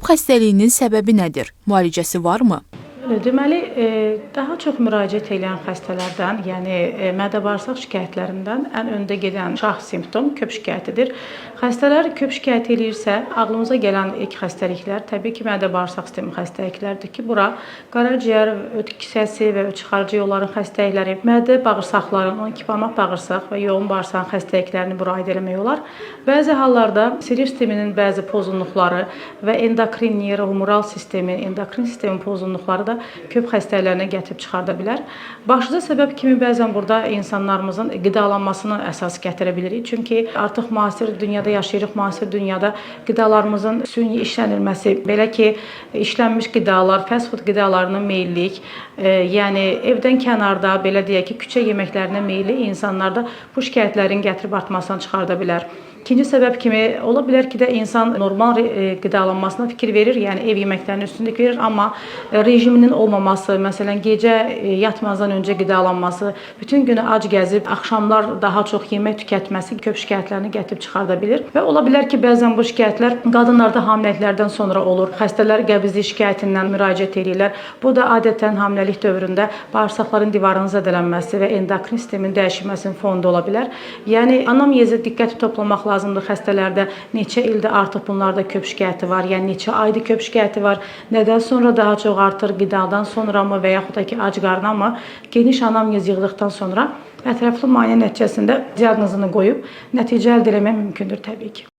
Köp xəstəliyinin səbəbi nədir? Müalicəsi varmı? Deməli, daha çox müraciət edən xəstələrdən, yəni mədə-bağırsaq şikayətlərindən ən öndə gedən şah simptom köp şikayətidir. Xəstələr köp şikayət eləyirsə, ağlımıza gələn ilk xəstəliklər təbii ki, mədə-bağırsaq sistemi xəstəlikləridir ki, bura qaraciyər, öd kisəsi və öd çıxarıcı yolların xəstəlikləri, mədə bağırsaqların, 12 barmaq bağırsaq və yoğun bağırsağın xəstəliklərini bura aid eləmək olar. Bəzi hallarda sinir sisteminin bəzi pozğunluqları və endokrin neyrohumoral sistemin, endokrin sistemin pozğunluqları da köp xəstəliklərinə gətirib çıxarda bilər. Başlıca səbəb kimi bəzən burada insanlarımızın qidalanmasını əsas gətirə bilirik. Çünki artıq müasir dünyada yaşayırıq, müasir dünyada qidalarımızın süni işlənilməsi, belə ki, işlənmiş qidalar, fast food qidalarına meyillik, yəni evdən kənarda, belə deyək ki, küçə yeməklərinə meyilli insanlarda bu şikayətlərin gətirib artmasına çıxarda bilər. İkinci səbəb kimi ola bilər ki də insan normal qidalanmasına fikir verir, yəni ev yeməklərinin üstünlük verir, amma rejiminin olmaması, məsələn, gecə yatmazdan öncə qidalanması, bütün günü ac gəzib axşamlar daha çox yemək tükətməsi köp şikayətlərini gətirib çıxarda bilir və ola bilər ki, bəzən bu şikayətlər qadınlarda hamiləliklərdən sonra olur. Xəstələr qəbizlik şikayətindən müraciət edirlər. Bu da adətən hamiləlik dövründə bağırsaqların divarının zədələnməsi və endokrin sistemin dəyişilməsinin fonunda ola bilər. Yəni anamnezə diqqət toplamaq lazımdır xəstələrdə. Neçə ildir artıq bunlarda köp şikayəti var, yəni neçə aydır köp şikayəti var, nədən sonra daha çox artır, qidadan sonra mı və yaxud da ki, ac qarına mı? Geniş anamnez yığdıqdan sonra ətraflı müayinə nəticəsində diaqnozunu qoyub nəticə əldə etmək mümkündür təbii ki.